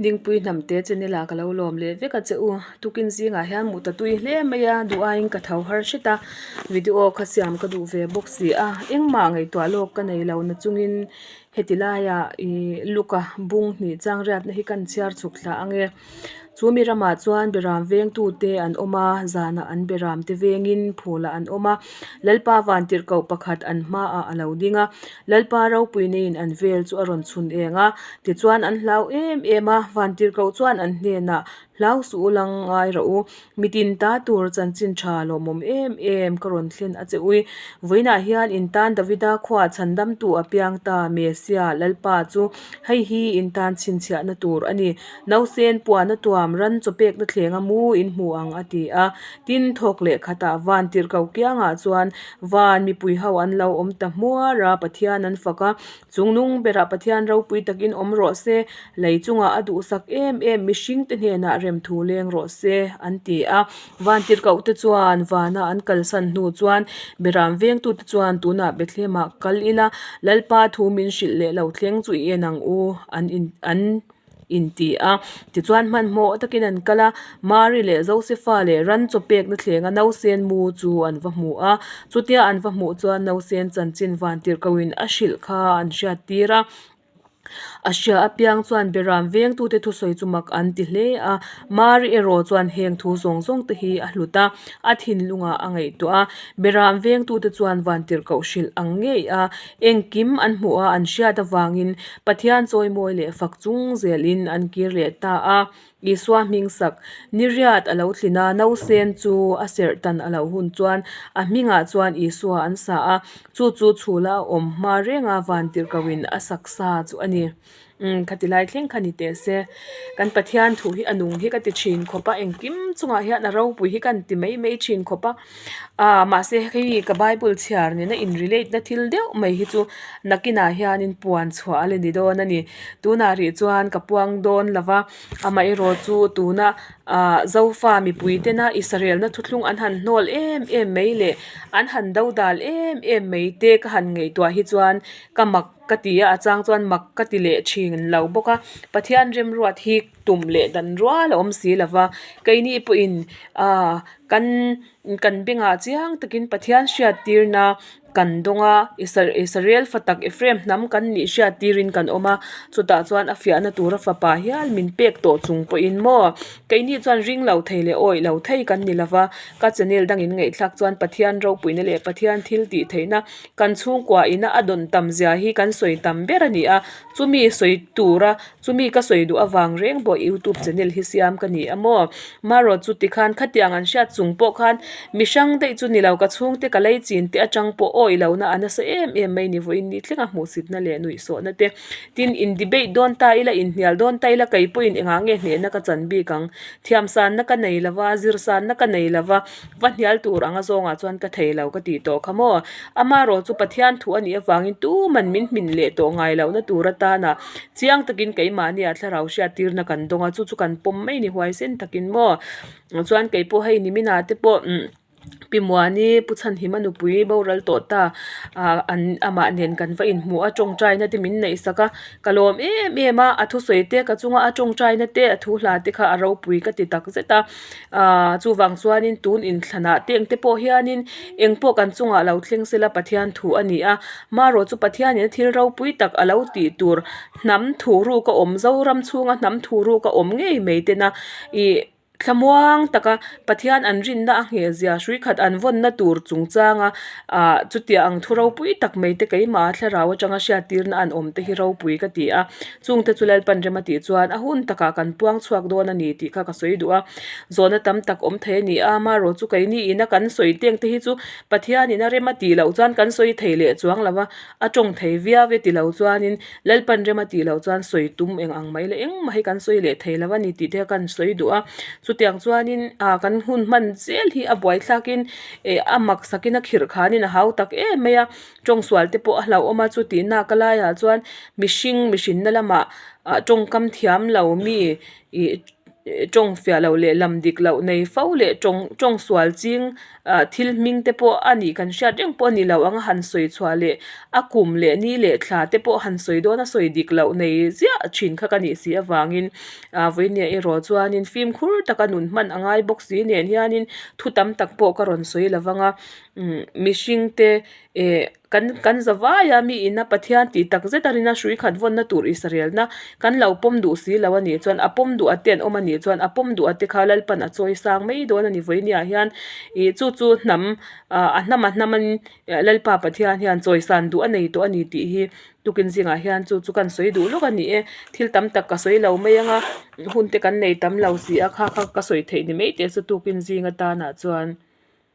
Dingpui hnamte channel ah ka lo lawm leh vek a che u. Tukin zingah hian mut a tui hle mai a, duh aiin ka tho har hret a, video kha siam ka duh ve bawk si a, engmah ngaihtuah lawk ka nei lo na chungin heti laiah ih luka bung hnih chang riatna hi kan chhiar chhuk thla ang e. Chu mi ramah chuan beram vengtute an awm a, zanah an beram te vengin phulah an awm a, Lalpa vantirhkoh pakhat an hmaah a lo ding a, Lalpa ropui neiin an vel chu a rawn chhun eng a, tichuan an hlau em em a, vantirhkoh chuan an hnenah, Hlau suh u lang ngai rawh u, mitin ta tur chanchin tha lawmawm em em ka rawn thlen a che ui. Vawiinah hian in tan Davida khuaa chhandamtu a piang ta, Messiah, Lalpa chu hei hi in tan chhinchhiahna tur a ni. Nausen puana tuam ran chaw pekna thlenga mu in hmu ang a ti a. Tin, thawk leh khatah van tirhkoh kiangah chuan van mipui ho an lo awm ta hmuar a, Pathian an fak a. Chungnung berah Pathian ropui takin awm rawh se, lei chungah a duhsak em em mihringte hnenah remthu leng rawh se, an ti a. Van tirhkoh te chuan vana an kalsan hnu chuan Beram vengtute chuan tunah Bethlehemah kal ila, Lalpa thu min hrilh leh lo thleng chu i en ang u, an in an inti a. Tichuan hmanhmawh takin an kal a, Mari leh Josefa leh ran chaw pekna thlenga nausen mu chu an va hmu a. Chutia an va hmuh chuan nausen chanchin vantirhkohin a hrilh kha an hriattir a. A hria apiang chuan Beram vengtute thusawi chu mak an ti hle a. Mari erawh chuan heng thu zawng zawng te hi a hlut a, a thinlungah a ngaihtuah a. Beram vengtute chuan vantirhkoh hrilh ang ngei a, Engkim an hmuh a, an hriat avangin Pathian chawimawi leh fak chung zelin an kir leh ta a. Isua hming sak niriat a lo tlin a, nausen chu a serh tan a lo hun chuan a hmingah chuan Isua an sa a, chu chu chhula a awm hma renga vantirhkohin a sak sa chu a ni. Umm khati lai thleng kha ni teh se. Kan Pathian thu hi a nung hi ka ti thin khawp a, engkim chungah hian a ropui hi kan ti mai mai thin khawp a. Aaa mahse hei ka bible chhiar nena in relate na thil deuh mai hi chu nakinah hianin puan chhuah a la ni dawn a ni. Tunah rih chuan ka puang dawn lo va, amaherawh chu tuna aaa zofa mipui tena Israel na thuthlung an han hnawl em em mai leh an han do dal em em mai te ka han ngaihtuah hi chuan ka mak Ka ti a, a chang chuan mak ka ti leh thin lo bawk a. Pathian remruat hi tum leh dan rual a awm si lo va, keini pawhin aaa kan kan bengah chiang takin Pathian hriattirna kan dawng a, Israel fa tak Ephraim hnam kan nih hriattirin kan awm a, chutah chuan a fiahna tura fapa hial min pek tawh chung pawhin maw keini chuan ring lo thei leh awih lo thei kan ni lo va, ka channel dangin ngaihthlak chuan Pathian ropuina leh Pathian thil tih theihna Kan chhungkua ina a dawn tam zia hi kan sawi tam ber a ni a, chumi sawi tura chumi ka sawi duh avang reng pawh youtube channel hi siam ka ni a maw. Marawh chu tikhan khatiang an hriat chung pawh khan mi hrang daih chu ni lo ka chhungte ka lei chin te atang pawh awih lohna a nasa em em mai ni vawiin ni thleng a hmuhsitna leh nuihsawhna te tin in debate dawn ta ila inhnial dawn ta ila kei pawhin engah nge hnehna ka chan bik ang thiamsanna ka nei lova zirsanna ka nei lova. Va hnial tur anga zawngah chuan ka thei lo ka tih tawh kha maw? Amaherawh chu Pathian thu a nih avangin tuman min hmin leh tawh ngai lohna tur atana chiang takin keimahnia thlarau hriattirna kan dawng a, chu chu kan pawm mai ni huaisen takin maw? Chuan kei pawh hei niminah te pawh umm Pi Muani Pu Chhanhima nupui boral tawh ta ah an amah nen kan va inhmuh a tawngtaina te min neihsak a. Ka lawm em em a, a thusawi te ka chunga a tawngtaina te a thu hla te kha a ropui ka ti tak zet a, aaa chuvang chuanin tun inthlanah te engte pawh hianin eng pawh kan chungah lo thleng sela Pathian thu a ni a, marawh chu Pathianin a thil ropui tak a lo tih tur hnam thu ruk a awm Zoram chhunga hnam thu ruk a awm ngei mai tena ih. Thlamuang taka Pathian an rinna a ngheh zia hrui khat an vawnna tur chungchanga ah chutia ang thu ropui tak mai te keimah thlarau atanga hriattirna an awm te hi ropui ka ti a, chungte chu Lalpan rem a tih chuan a hun takah kan puang chhuak dawn a ni tih kha ka sawi duh a, zawhna tam tak awm thei a ni a, amaherawh chu keini ina kan sawi teng te hi chu Pathianin a rem a tih loh chuan kan sawi thei leh chuang lo va, a tawng thei viau e ti lo chuanin Lalpan rem a tih loh chuan sawi tum eng ang mai la engmah hi kan sawi leh thei lo a ni tih te kan sawi duh a, chutiang chuanin ah kan hun hman zel hi a buaithlakin eh a mak sakin a khirh khanin a hau tak em mai a, tawngsual te pawh a hlauhawm a chutih nak laiah chuan mihring mihrinna lamah ah tawngkam thiam lo mi ih. Tawng fiah loh leh lam dik loh nei fo leh tawng tawng sual ching ah thil hming te pawh a nih kan hriat reng pawh a ni lo ang a han sawi chhuah leh a kum leh ni leh thla te pawh han sawi dawn a sawi dik loh nei ziah thin kha ka nih si avangin ah vawinia erawh chuanin fimkhur taka nun hman a ngai bawk si nen hianin thu tam tak pawh ka rawn sawi lo vang a umm mihring te eh. Kan kan za vai a, mi ina Pathian tih tak zet a rina hrui khat vawnna tur Israelna kan lo pawm duh si lo a nih chuan a pawm duh a te an awm a nih chuan a pawm duh a te kha Lalpan a chawi sang mai dawn a ni vawinia hian ih chu chu hnam ah a hnam a hnam in Lalpa Pathian hian chawi san duh a nei tawh a ni tih hi tukin zingah hian chu chu kan sawi duh lawk a ni e. Thil tam tak ka sawi lo mai ang a, hun te kan nei tam lo si a kha kha ka sawi theih ni mai teh chu tukin zing atana chuan.